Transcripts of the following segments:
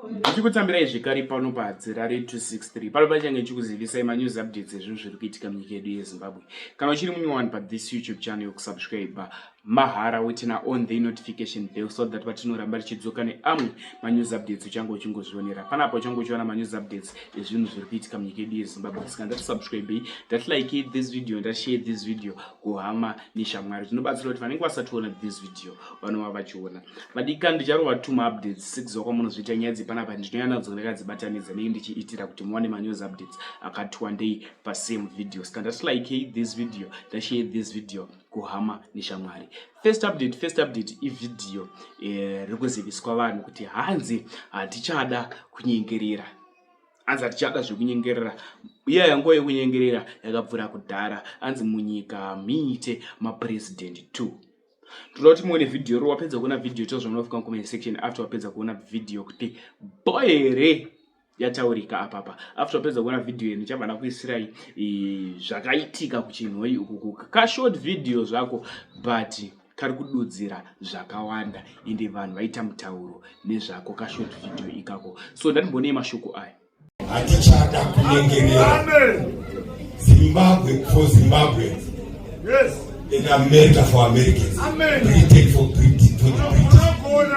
Ndichikutambirai zvekare pano paHadzirare 263 pano pachange chikuzivisai manews updates ezvinhu zviri kuitika munyika yedu yeZimbabwe. Kana uchiri munyowani pathis YouTube channel kusubscribe mahara wetina on the notification bell so that patinoramba tichidzoka neamwe manews updates uchange uchingozvionera panapa uchange uchiona manews updates ezvinhu zviri kuitika munyika yedu yeZimbabwe. Saka ndatisubscribe, ndatilike this video, ndashare this video kuhama neshamwari. Zvinobatsira kuti vanenge vasationa this video vanova vachiona. Vadikani, ndicharova two maupdates sekuziva kwamunozviita nyaya dzepanapa ndinouya nadzo ndakadzibatanidza nei ndichiitira kuti muwane manews updates akati wandei pasame video. Saka ndati like this video, ndashare this video kuhama neshamwari. First update, first update ivideo eh, riri kuziviswa vanhu kuti hanzi hatichada kunyengerera hanzi hatichada zvekunyengerera iya yanguva yekunyengerera yakapfuura kudhara hanzi munyika miite mapresident two. Ndoda kuti muone video ro wapedza kuona video to zvamunofika comment section after wapedza kuona video kuti boy here yataurika apapa after wapedza kuona video yenu ndichabva ndakuisirai zvakaitika kuchinhoi uku ka short video zvako but kari kududzira zvakawanda ende vanhu vaita mutauro nezvako ka short video ikako so ndatimbonei mashoko aya. Hatichada kunyengerera. Zimbabwe for Zimbabwe. Yes. And America for Americans. Amen. Britain for Britain, for the British.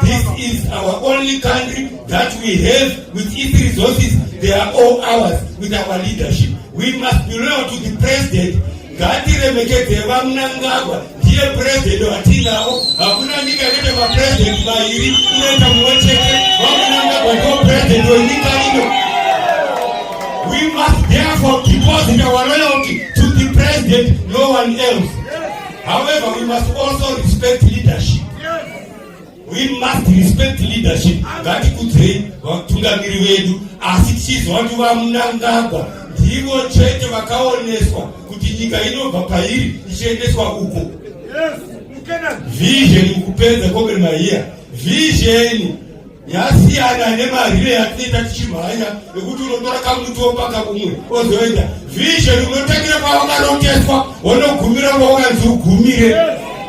This is our only country that we have with its resources. They are all ours with our leadership. We must be loyal to the president. Ngatiremekedze VaMnangagwa, ndiye president watinawo. Hakuna nyika inoita mapresident mairi, inoita mumwe chete. VaMnangagwa ndiwo president wenyika ino. We must therefore deposit our loyalty to the president, no one else. However, we must also respect leadership. We must respect leadership. Ngatikudzei vatungamiri vedu, asi tichiziva kuti VaMnangagwa ndivo chete vakaoneswa kuti nyika inobva pairi ichiendeswa uko. Vision mukupedza komere mahiya. Vision yasiyana nemarire yatinoita tichimhanya ekuti unotora kamuti wopaka kumwe ozoenda. Vision unotangira kwawakaroteswa wonogumira kwawakanzi ugumire.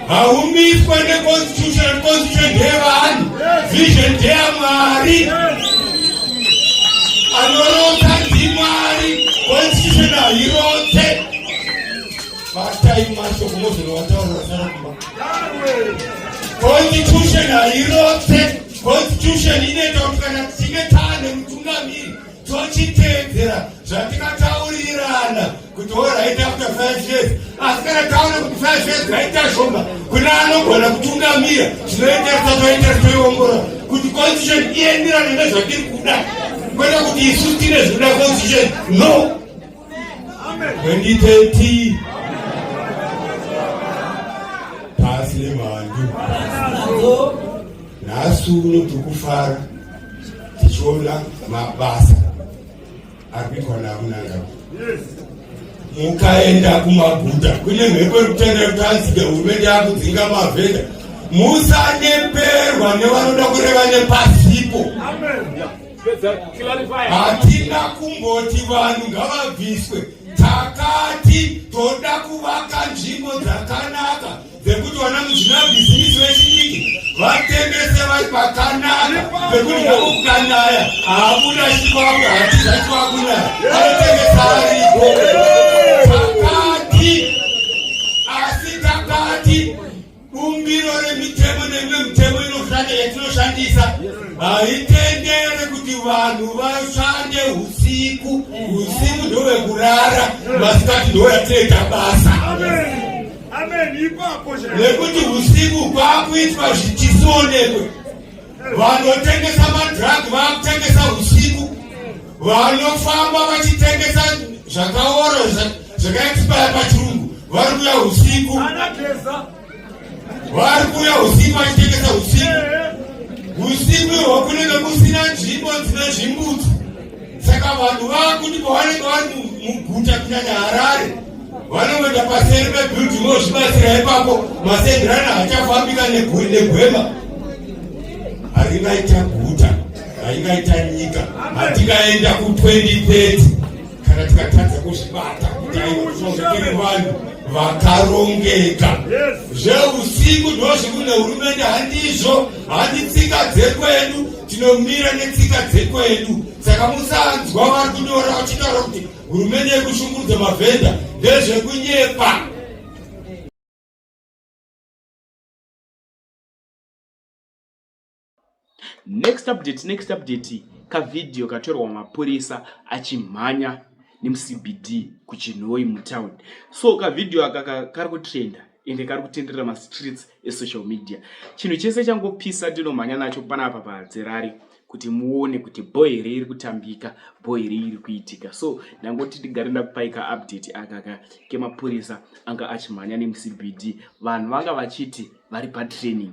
Haumiswe neconstitution, constitution ndeyevanhu, vision ndeyaMwari. Anorota ndiMwari, constitution hairotse. Batai mashoko mozonovataurira sara kumba. Constitution hairotse. Constitution inoita kuti kana tichinge taane mutungamiri tochiteedzera zvatikataurirana kuti alright after 5 years, asi kana taona kuti 5 years raita shoma kune anogona kutungamira, tinoenderesa toendera toiongorora kuti constitution ienderane nezvatiri kuda, kwete kuti isu tine zvinoda constitution. No. 2030 pasi nemhandu. Nhasi uno tiri kufara tichiona mabasa ari kuitwa naMnangagwa. Mukaenda kumaguta kune mhepo iri kutendera kuti anzike hurumende yakudzinga mavhenda, musaneperwa nevanoda kureva nepasipo. Hatina kumboti vanhu ngavabviswe, takati toda kuvaka nzvimbo dzakanaka dzekuti vana muzvinabhizimisi vechidiki vatengese vari pakanaka, pekuti nako kukanaya haabuda chikwako, hatizati wakunaya, anotengesa ariko. Takati, asi takati bumbiro remitemo nemimwe mitemo inoshanda yatinoshandisa haitendere kuti vanhu vashande usiku. Usiku ndowekurara, masikati ndoyatinoita basa. Nekuti usiku kwakuitwa zvichisionekwe, vanotengesa madrug vakutengesa usiku, vanofamba vachitengesa zvakaora zvakaexpire pachirungu vari kuya usiku, vari kuya usiku vachitengesa usiku. Usiku ihwo kunenge kusina nzvimbo dzine zvimbudzi, saka vanhu vakuti pavanenge vari muguta, kunyanya Harare, vanongoenda paseri pebuilding vozvibatsira ipapo. Masendirana hachafambika negwema haringaita guta, haringaita nyika. Hatingaenda ku2030 kana tikatadza kuzvibata kuti aiwa tiri vanhu vakarongeka. Zveusiku ndozvikune hurumende handizvo, handi tsika dzekwedu. Tinomira netsika dzekwedu. Saka musanzwa vari kunyora vachitaura kuti hurumende yekushungurudza mavhenda, ndezvekunyepa. Next update, next update, kavhidhiyo katorwa mapurisa achimhanya nemuCBD kuChinhoyi mutown. So kavhidhiyo aka kari kutrenda ende kari kutenderera mastreets esocial media. Chinhu chese changopisa ndinomhanya nacho panapa paHadzirari kuti muone kuti bho here iri kutambika, bho here iri kuitika. So ndangoti ndigare ndakupai kaupdate aka kemapurisa anga achimhanya nemuCBD. Vanhu vanga vachiti vari patraining.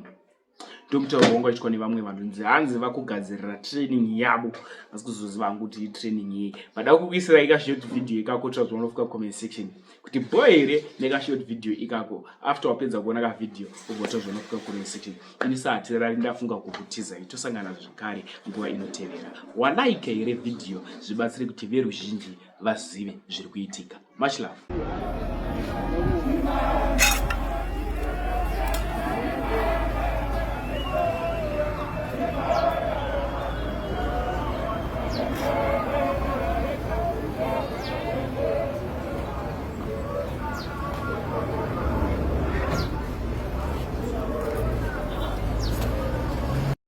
Ndomutauro wanga uchitwa nevamwe vanhu, nzi hanzi vakugadzirira training yavo, asi kuzoziva hangu kuti itraining yei. Vada kukuisirai kashort video ikako, tsva zvaunofika comment section kuti bo here nekashort video ikako. After wapedza kuona kavideo, ubva tsva zvaunofika comment section. Ini sahatirari ndafunga kukutizai, tosangana zvekare nguva inotevera. Walaika here video, zvibatsire kuti veruzhinji vazive zviri kuitika. Much love.